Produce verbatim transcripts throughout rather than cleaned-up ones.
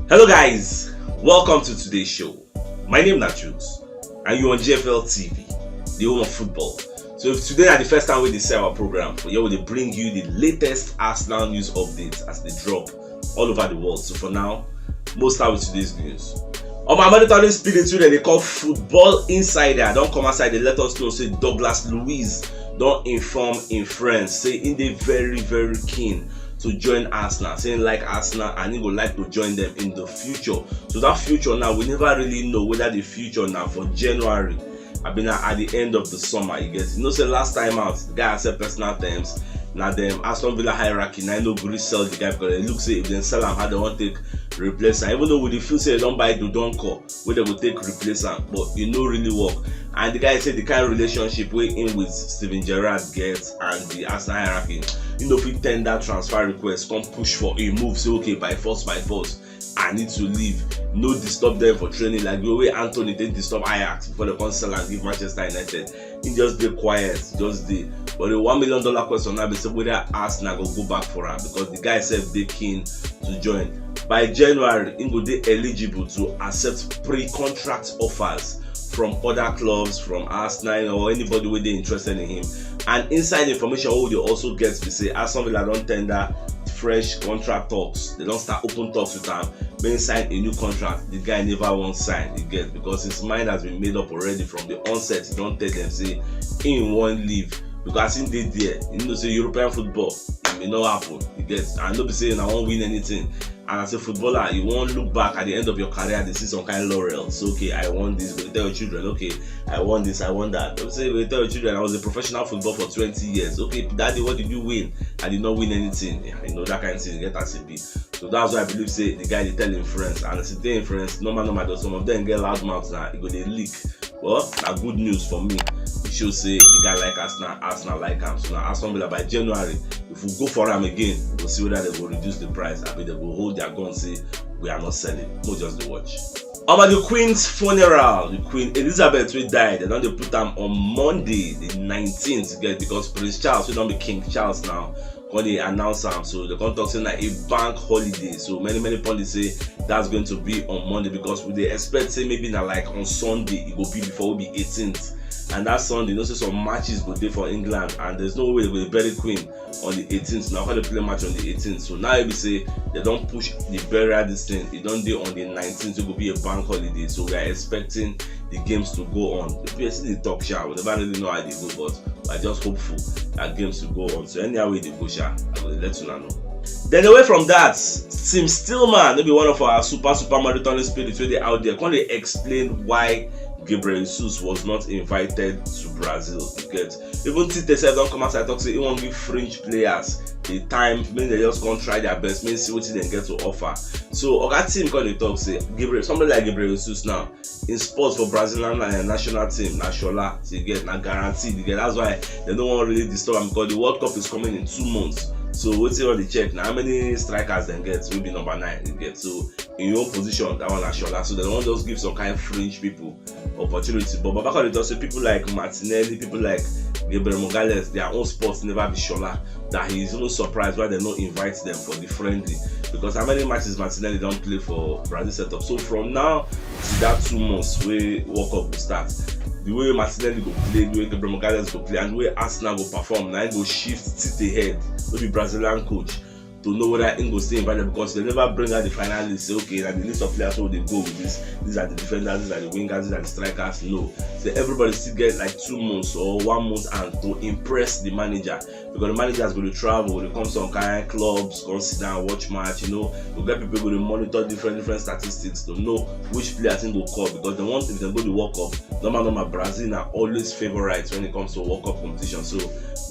Hello guys, welcome to today's show. My name na Jukes and you on G F L T V, the home of football. So if today na the first time we dey see our program, for here we dey bring you the latest Arsenal news updates as they drop all over the world. So for now, we'll start with today's news. On my monitoring spirit wey dem dey call Football Insider don come outside dey let us know say Douglas Luiz don inform im friends say im dey very very keen to join Arsenal, say im like Arsenal and im go like to join dem in the future. So that future now, we never really know whether the future na for January abi na at the end of the summer. You get, you know say last time out, the guy accept personal terms. Na dem Aston Villa hierarchy na no gree sell the guy because dem look say if dem sell am, how dem wan take replace am? Even though we dey feel say dem don buy Dodonko wey dem go take replace am, but e no really work. And the guy say the kind relationship wey im with Steven Gerrard get and the Arsenal hierarchy, e no fit tender transfer request, come push for a move, say okay, by force, by force, I need to leave. No disturb them for training like the way Anthony take disturb Ajax before dem come sell am give Manchester United. Im just dey quiet, just dey. But the one million dollar question now be say whether Arsenal go go back for am, because the guy sef dey keen to join. By January, im go dey eligible to accept pre-contract offers from other clubs, from Arsenal or anybody wey dey interested in him. And inside information wey we dey also get be say Aston Villa don tender fresh contract talks. Dem don start open talks with am make im sign a new contract. The guy never wan sign, you get, because his mind has been made up already from the onset. He don tell dem say im wan leave because im dey there. You know say European football, e may not happen, you get, and no be say una wan win anything. And as a footballer, you wan look back at the end of your career, dey see some kind laurels. So okay, I won this. You go tell your children, okay, I won this, I won that. Don't say you go tell your children, I was a professional football for twenty years. Okay, daddy, what did you win? I did not win anything. Yeah, you know that kind of thing get as e be. So that's why I believe say the guy dey tell im friends, and as e dey im friends, normal normal, though some of them get loud mouth now, e go dey leak. Well, na good news for me. E show say the guy like Arsenal, Arsenal like am. So na Aston Villa by January, if we go for am again, we go see whether dem go reduce the price abi dem go hold their gun say we are not selling. Mo just dey watch. Omo, the Queen's funeral, the Queen Elizabeth wey die, dem don dey put am on Monday the nineteenth, get, because Prince Charles, wey don be King Charles now, come dey announce am. So dem come talk say na a bank holiday. So many many pundits say that's going to be on Monday, because we dey expect say maybe na like on Sunday e go be before we be eighteenth. And that Sunday, you know say some matches go dey for England, and there's no way we go bury Queen on the eighteenth. Now, how they play match on the eighteenth? So now e be say dem don push the burial this thing. E don dey on the nineteenth, so e go be a bank holiday. So we are expecting the games to go on. The P S C dey talk sha, we never really know how e dey go, but we are just hopeful that games will go on. So anyhow e dey go sha, I go dey let una know. Then away from that, Tim Stillman, no be one of our super super monitoring spirits wey dey out there, come dey explain why Gabriel Jesus was not invited to Brazil. You get, even Tite sef don come outside talk say he wan give French players the time, make dem just come try their best, make see wetin dem get to offer. So Oga Tim come dey talk say Gabriel, somebody like Gabriel Jesus now, im spot for Brazilian uh, national team na Shola, so you get, na guaranteed, you get. That's why dem no wan really disturb am, because the World Cup is coming in two months. So wetin all the check na how many strikers dem get wey be number nine, you get. So in your own position, that one na Shola. So dem wan just give some kind fringe people opportunity. But Baba come dey talk say people like Martinelli, people like Gabriel Magalhaes, their own spot never be Shola. That he is even surprised why dem no invite them for the friendly, because how many matches Martinelli don play for Brazil setup? So from now to that two months wey World Cup go start, the way Martinelli go play, the way Gabriel Magalhaes go play, and the way Arsenal go perform, na im go shift Tite head, wey be Brazilian coach, to know whether im go stay invited, because dem never bring out the final list say okay, na the list of players wey dey go with this, these are the defenders, these are the wingers, these are the strikers. No, so everybody still get like two months or one month and to impress the manager, because the managers go dey travel, dey come some kind clubs, come sit down watch match. You know, you get people go dey monitor different different statistics to know which players im go call, because dem want, if dem go the World Cup, normal normal Brazil na always favourites when it comes to World Cup competition. So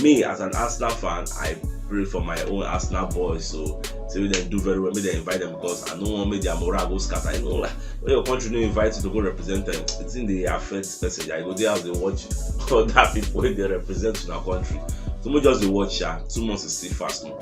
me as an Arsenal fan, I pray for my own Arsenal boys. So say make dem do very well, make dem invite them, because I no wan make their morale go scatter. You know, like when your country no invite you to go represent them, the thing dey affect person. I go dey house dey watch other people wey dey represent una country. So make just dey watch sha. Two months is still fast, no.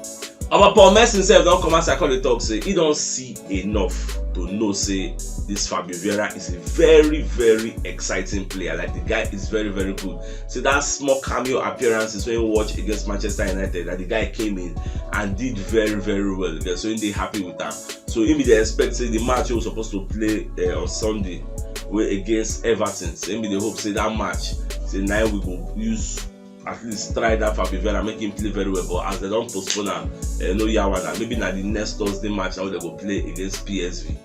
Our Paul Merson himself don come outside come dey talk say he don see enough to know say this Fabio Vieira is a very, very exciting player. Like, the guy is very, very good. See that small cameo appearances when you watch against Manchester United, that the guy came in and did very, very well. So he dey happy with that. So he be dey expect say the match he was supposed to play uh, on Sunday wey against Everton. So he be dey hope say that match, say now we go use at least try that Fabio Vieira, make him play very well. But as they don postpone am, eh, no yawa na. Maybe na the next Thursday match now they go play against P S V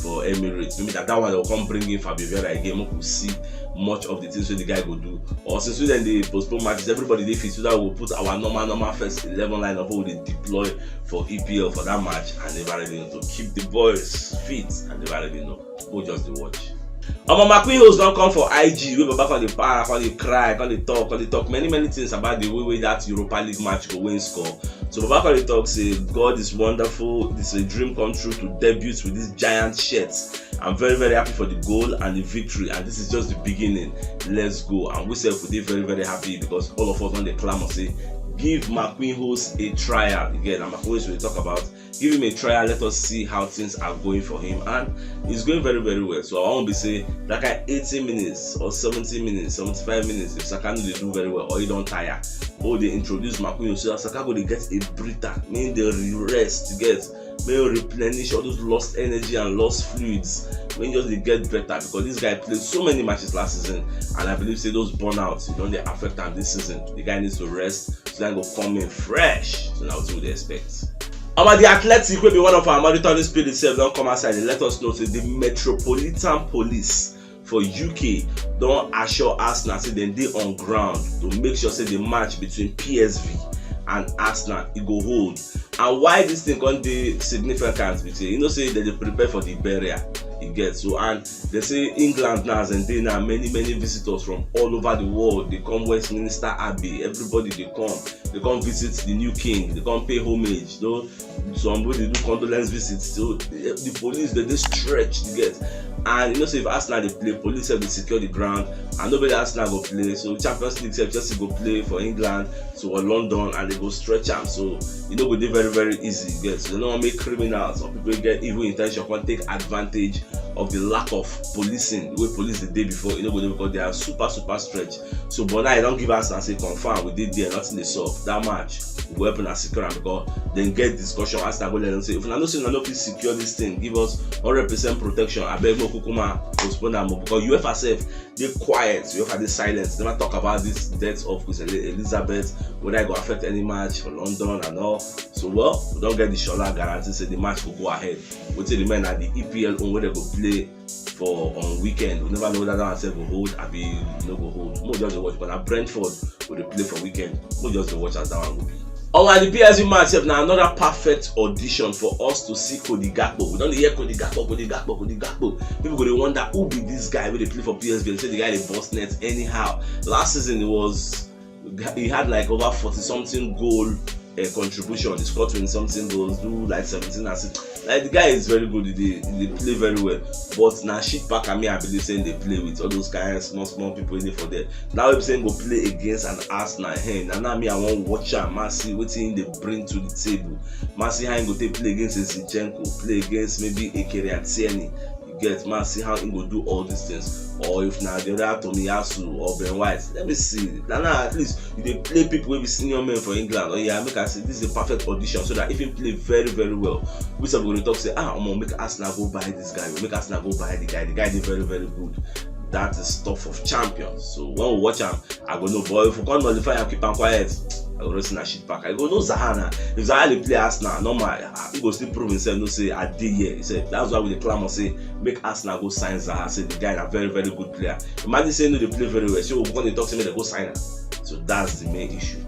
for Emirates. Maybe that, that one they go come bring in Fabio Vieira again. Make we see much of the things wey the guy go do. Or since we then dey postpone matches, everybody dey fit. So that we go put our normal, normal first eleven lineup wey we dey deploy for E P L for that match, and never really know to keep the boys fit and never really know. Go just dey watch. Omo, McQueen Host don come for I G, wey Baba come dey para, come dey cry, come dey talk, come dey talk many, many things about the way wey that Europa League match go win score. So Baba come dey talk say God is wonderful, this is a dream come true to debut with this giant shirt. I'm very, very happy for the goal and the victory, and this is just the beginning. Let's go. And we sef we dey very, very happy because all of us don dey clamor say give McQueen Host a trial. Again, na McQueen Host we dey talk about. Give him a trial, let us see how things are going for him, and it's going very, very well. So I wan be say that kind eighty minutes or seventy minutes, seventy-five minutes, if Saka no dey do very well or he don tire, oh, they introduce McQueen, so Saka go dey get a breather, make they rest, get, make he replenish all those lost energy and lost fluids, make he just dey get better, because this guy played so many matches last season, and I believe say those burnouts, you know, they affect him this season. The guy needs to rest. So then go come in fresh. So now what we dey expect? Omo, the Athletic, wey be one of our monitoring spirits sef, don come outside and let us know say the Metropolitan Police for U K don assure Arsenal say dem dey on ground to make sure say the match between P S V and Arsenal e go hold. And why this thing come dey significant be say, you know say dem dey prepare for the burial, you get. So, and they say England now, as dem dey now, many, many visitors from all over the world dey come Westminster Abbey. Everybody dey come. They come visit the new king. They come pay homage. Though some wey dey do condolence visits. So the, the police, they dey stretched, you get. And you know say if Arsenal dey play, police sef dey secure the ground. And nobody Arsenal go play. So Champions League sef, Chelsea go play for England, so for London, and they go stretch am. So e no go dey very, very easy, you get. So they no wan make criminals or people wey get evil intention come take advantage of the lack of policing wey police dey dey before. E no go dey, because they are super, super stretch. So but now I don give Arsenal say confirm we dey there, nothing dey sup. That match we go help una secure am, because dem get discussion. Arsenal go let them say, if una know say una no fit secure this thing, give us hundred percent protection. Abeg, no kukuma postpone am o, because UEFA sef dey quiet. UEFA dey silent. Never talk about this death of Queen Eli-, Elizabeth, whether e go affect any match for London and all. So, well, we don get the Shola guarantee say the match go go ahead. Wetin remain na the E P L own wey dem go play for on weekend. We never know whether that one sef go hold, abi e no go hold. Mo just dey watch, but na Brentford we dey play for weekend. Mo just dey watch as that one go be. Omo, and the P S G match sef na another perfect audition for us to see Cody Gakpo. We don dey hear Cody Gakpo, Cody Gakpo, Cody Gakpo. People go dey wonder who be this guy wey dey play for P S G. They say the guy dey burst net anyhow. Last season he was, he had like over forty something goal uh, contribution. He scored twenty something goals, do like seventeen assists. Like, the guy is very good. He dey, he dey play very well. But na shit pack, I mean, I believe say they play with all those kind of small, small people in there for there. Now if say go play against an Arsenal, hey, na now me I wan watch am, ma see wetin they bring to the table, ma see how he go take play against a Zinchenko, play against maybe a Kieran Tierney. You get, ma see how he go do all these things. Or if na the other Tomiyasu or Ben White, let me see. Na now at least you dey play people wey be senior men for England. Oh yeah, make I say this is a perfect audition so that if he play very, very well, we sef go dey talk say, ah, omo, make Arsenal go buy this guy, make Arsenal go buy the guy. The guy dey very, very good. That is stuff of champions. So when we watch am, I go know. But if we come nullify am, keep am quiet, I go know say na shit pack. I go know Zaha na. If Zaha dey play Arsenal, normal, ah, he go still prove himself. No say I dey here. He said that's why we dey clamor say make Arsenal go sign Zaha. Say the guy na very, very good player. Imagine say no dey play very well. So we come dey talk say make dem go sign am. So that's the main issue.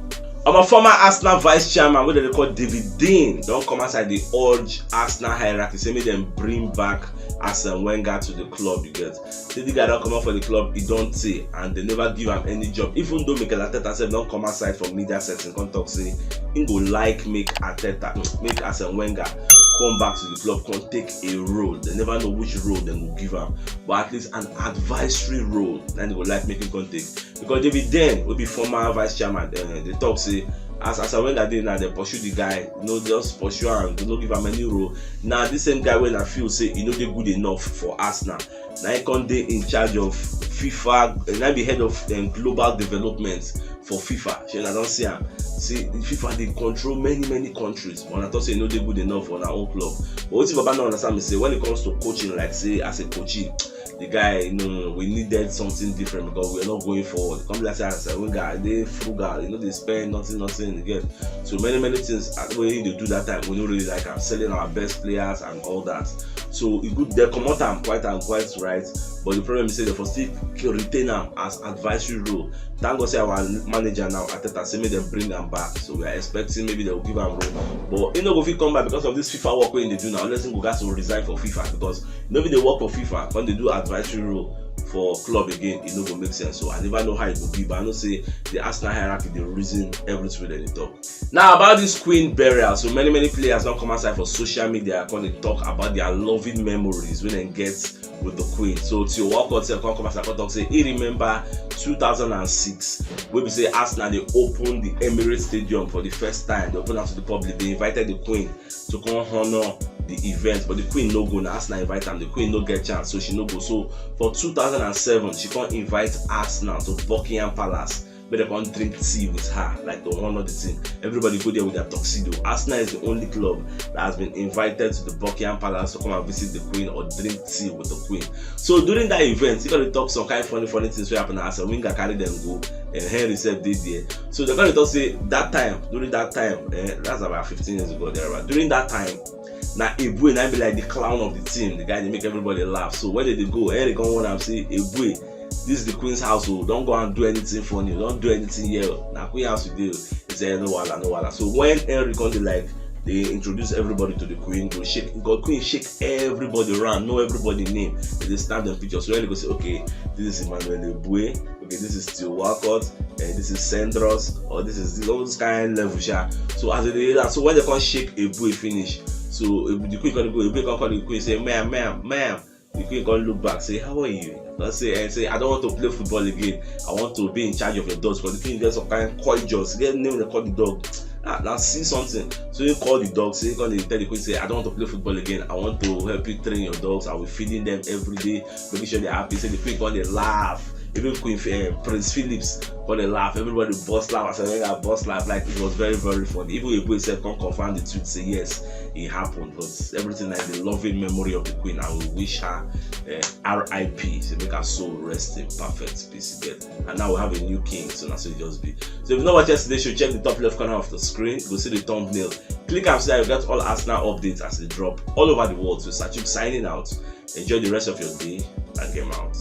Omo, former Arsenal vice chairman wey dem dey call David Dein don come outside dey urge Arsenal hierarchy say make dem bring back Arsene Wenger to the club. You get, say the guy don comot for the club, he don tey, and they never give am any job. Even though Mikel Arteta sef don come outside for media setting come talk say he go like make Arteta, make Arsene Wenger come back to the club, come take a role. They never know which role dem go give am, but at least an advisory role na they go like make him come take. Because David Dein, wey be former vice chairman, uh, dey talk say As Arsene Wenger dey now, dem pursue the guy, you know, just pursue am, dem no give am any role. Now this same guy wey I feel say e no dey good enough for Arsenal, na him come dey in charge of FIFA, eh, na be head of um, global development for FIFA. Shey una don see am? See, FIFA dey control many many countries, but I thought say e no dey good enough for our own club. But wetin Baba no understand be say when it comes to coaching, like say as a coachee, the guy, no, no, no, we needed something different because we are not going forward. Come be like say as a winger, e dey frugal, you know, dey spend nothing, nothing again. So many many things wey he dey do that time, we no really like am, selling our best players and all that. So e good dem comot am quite and quite, right? But the problem is say dem for still retain am as advisory role. Thank God say our manager now, Arteta, say make dem bring am back. So we are expecting maybe dem go give am role. But he no go fit come back because of this FIFA work wey he dey do now. Unless he go gats to resign for FIFA, because no be dey work for FIFA, come dey do advisory role for club again, e no go make sense. So I never know how e go be, but I know say the Arsenal hierarchy dey reason everything wey dem dey talk. Now about this queen burial, so many many players don come outside for social media come dey talk about their loving memories wey dem get with the queen. So Theo Walcott sef come come outside come talk say he remember two thousand and six, wey be say Arsenal dey open the Emirates Stadium for the first time. Dem open am to the public, dem invited the queen to come honour the event, but the queen no go. Na Arsenal invite am, the queen no get chance, so she no go. So for two thousand and seven, she come invite Arsenal to Buckingham Palace, make dem come drink tea with her, like, to honour the thing. Everybody go there with their tuxedo. Arsenal is the only club that has been invited to the Buckingham Palace to come and visit the queen or drink tea with the queen. So during that event, he come dey talk some kind funny funny things wey happen as a winger carry dem go, and Henry sef dey there. So dem come dey talk say that time, during that time, eh, that's about fifteen years ago, thereabout. During that time, na Eboue na be like the clown of the team, the guy dey make everybody laugh. So when dem dey go, Henry come warn am say, "Eboue, this is the queen's house o, don't go and do anything funny, don't do anything here o. Na queen house you dey o." He say, "No wahala, no wahala." So when Henry come dey, like, dey introduce everybody to the queen, go shake, go queen shake everybody around, know everybody name. Dem dey snap dem picture. So Henry go say, "Okay, this is Emmanuel Eboue. Okay, this is Theo Walcott. And this is Sandros, or this is this, all those kind level sha." So as dem dey, so when dem come shake Eboue finish, so Eboue, the queen come go, Eboue come call the queen say, "Ma'am, ma'am, ma'am." The queen come look back, say, "How are you?" Come say, and say, "I don't want to play football again. I want to be in charge of your dogs." Because the queen get some kind coy jaws. Get name dem call the dog. Ah, now see something. So he call the dog, say, he come dey tell the queen say, "I don't want to play football again. I want to help you train your dogs. I will feeding them every day, making sure they're happy." Say the queen come dey laugh. Even Queen, eh, Prince Philip come dey laugh. Everybody burst laugh. As I burst laugh, like, it was very very funny. Even Eboue sef come confirm the tweet, say yes, it happened. But everything, like, the loving memory of the queen, I will wish her, eh, R I P. So make her soul rest in perfect peace. You get? And now we have a new king, so na so e just be. So if you no watch yesterday show, check the top left corner of the screen. You go see the thumbnail. Click am so that you get all Arsenal updates as they drop all over the world. So Sachuk signing out. Enjoy the rest of your day and game out.